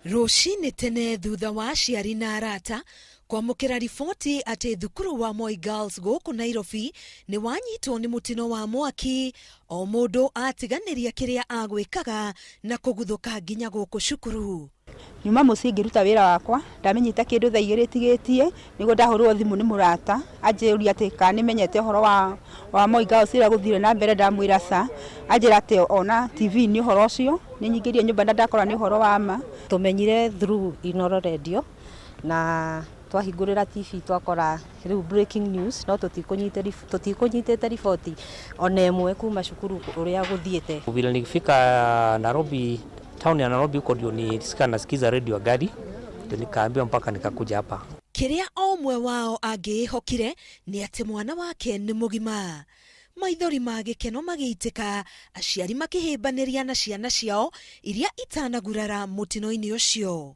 Rũcinĩ tene thutha wa aciari na arata kwamũkĩra riboti atĩ thukuru wa Moi Girls gũkũ Nairobi nĩ wanyitwo nĩ mũtino wa mwaki, o mũndũ atiganĩria kĩrĩa agwĩkaga na kũguthũka nginya gũkũ cukuru. Nyuma mũciĩ ngĩruta wĩra wakwa, ndamenyete kĩndũ thaa igĩrĩ itigĩtie, nĩguo ndahũrĩrwo thimũ nĩ mũrata, anjũria atĩ kana nĩmenyete ũhoro wa Moi Girls ũrĩa gũthire na mbere, ndamwĩra aca, anjĩra atĩ ona TV-inĩ ũhoro ũcio, nĩ nyingĩrire nyũmba na ndakora nĩ ũhoro wa ma. Tũmenyire through Inooro Radio na twahingũrĩra TV twakora rĩu breaking news no tũtikũnyitĩte riboti ona ĩmwe kuma cukuru ũrĩa gũthiĩte. Vile nilifika Nairobi, town ya Nairobi huko ndio nilisikia nasikiza radio ya gari, ndio nikaambiwa mpaka nikakuja hapa. Kĩrĩa o ũmwe wao angĩĩhokire nĩ atĩ mwana wake nĩ mũgima. Maithori ma gĩkeno magĩitĩka, aciari makĩhĩmbanĩria na ciana ciao iria itanagurara mũtino-inĩ ũcio.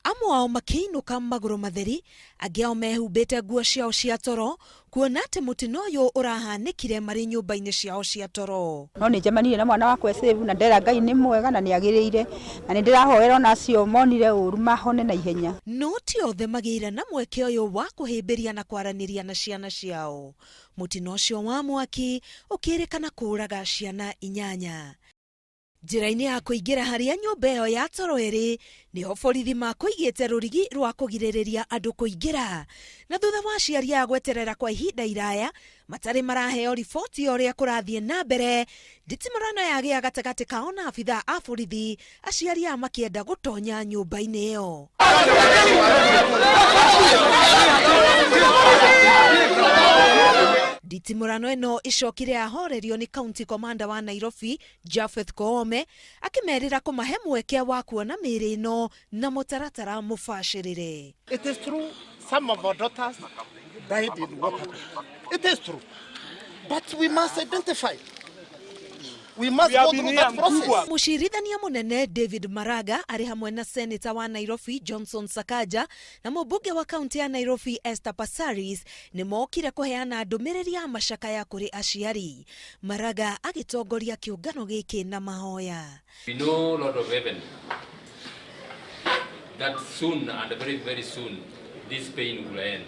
Amwe ao makĩinũka magũrũ matheri, angĩ ao mehumbĩte nguo ciao cia toro, kuona atĩ mũtino ũyũ ũrahanĩkire marĩ nyũmba-inĩ ciao cia toro. No nĩ njemanirie na mwana wakwa e safe na ndera Ngai nĩ mwega na nĩ agĩrĩire na nĩ ndĩrahoera ona acio monire ũru mahone na ihenya. No ti othe magĩire na mweke ũyũ wa kũhĩmbĩria na kwaranĩria na ciana ciao. Mũtino ũcio wa mwaki ũkĩrĩkana kũũraga ciana inyanya. Njĩra-inĩ ya kũingĩra harĩa nyũmba ĩyo ya toro ĩrĩ, nĩho borithi makũigĩte rũrigi rwa kũgirĩrĩria andũ kũingĩra. Na thutha wa aciari aya gweterera kwa ihinda iraya matarĩ maraheo riboti ya ũrĩa kũrathiĩ na mbere, nditimũrano yagĩa gatagatĩ kao na abithaa a borithi, aciari aya makĩenda gũtonya nyũmba-inĩ ĩyo. Nditimũrano ĩno ĩcokire yahorerio nĩ County Commander wa Nairobi Japheth Koome akĩmerĩra kũmahe mweke wa kuona mĩĩrĩ ĩno na mũtaratara mũbacĩrĩre. It is true some of our daughters died in water. It is true. But we must identify. We must go through that process. Mũcirithania mũnene David Maraga arĩ hamwe na Seneta wa Nairobi Johnson Sakaja na mũmbunge wa kaunti ya Nairobi Esther Passaris nĩ mokire kũheana ndũmĩrĩri ya macakaya kũrĩ aciari. Maraga agĩtongoria kĩũngano gĩkĩ na mahoya. We know, Lord of Heaven, that soon and very, very soon this pain will end.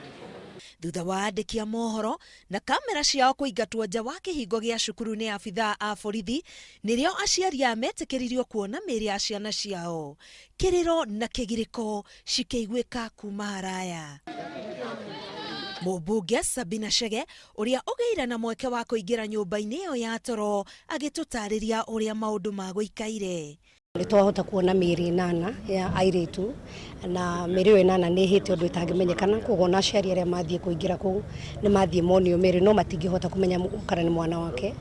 Thutha wa andĩki a mohoro na kamera ciao kũingatwo nja wa kĩhingo gĩa cukuru nĩ abithaa a borithi, nĩrĩo aciari aya metĩkĩririo kuona mĩĩrĩ ya ciana ciao. Kĩrĩro na kĩgirĩko cikĩiguĩka kuma haraya. Mũmbunge Sabina Chege ũrĩa ũgĩire na mweke wa kũingĩra nyũmba-inĩ ĩyo ya toro agĩtũtarĩria ũrĩa maũndũ magũikaire. Nĩ twahota kuona mĩĩrĩ ĩnana ya airĩtu na mĩĩrĩ ĩyo ĩnana nĩ ĩhĩte ũndũ ĩtangĩmenyekana, koguo ona aciari arĩa mathiĩ kũingĩra kũu nĩ mathiĩ monio mĩĩrĩ no matingĩhota kũmenya kana nĩ mwana wake.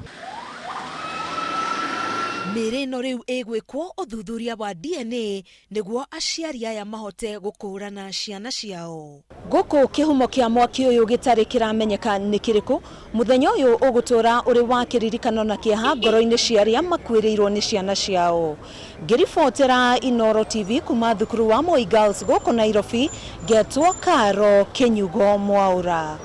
Mĩĩrĩ ĩno rĩu ĩgwĩkwo ũthuthuria wa DNA nĩguo aciari aya mahote gũkũrana ciana ciao. Gũkũ kĩhumo kĩa mwaki ũyũ gĩtarĩ kĩramenyeka nĩ kĩrĩkũ, mũthenya ũyũ ũgũtũra ũrĩ wa kĩririkano na kĩeha ngoro-inĩ cia arĩa makuĩrĩirwo nĩ ciana ciao. Ngĩribotera Inooro TV kuma thukuru wa Moi Girls gũkũ Nairobi, ngetwo Caro Kĩnyugo Mwaũra.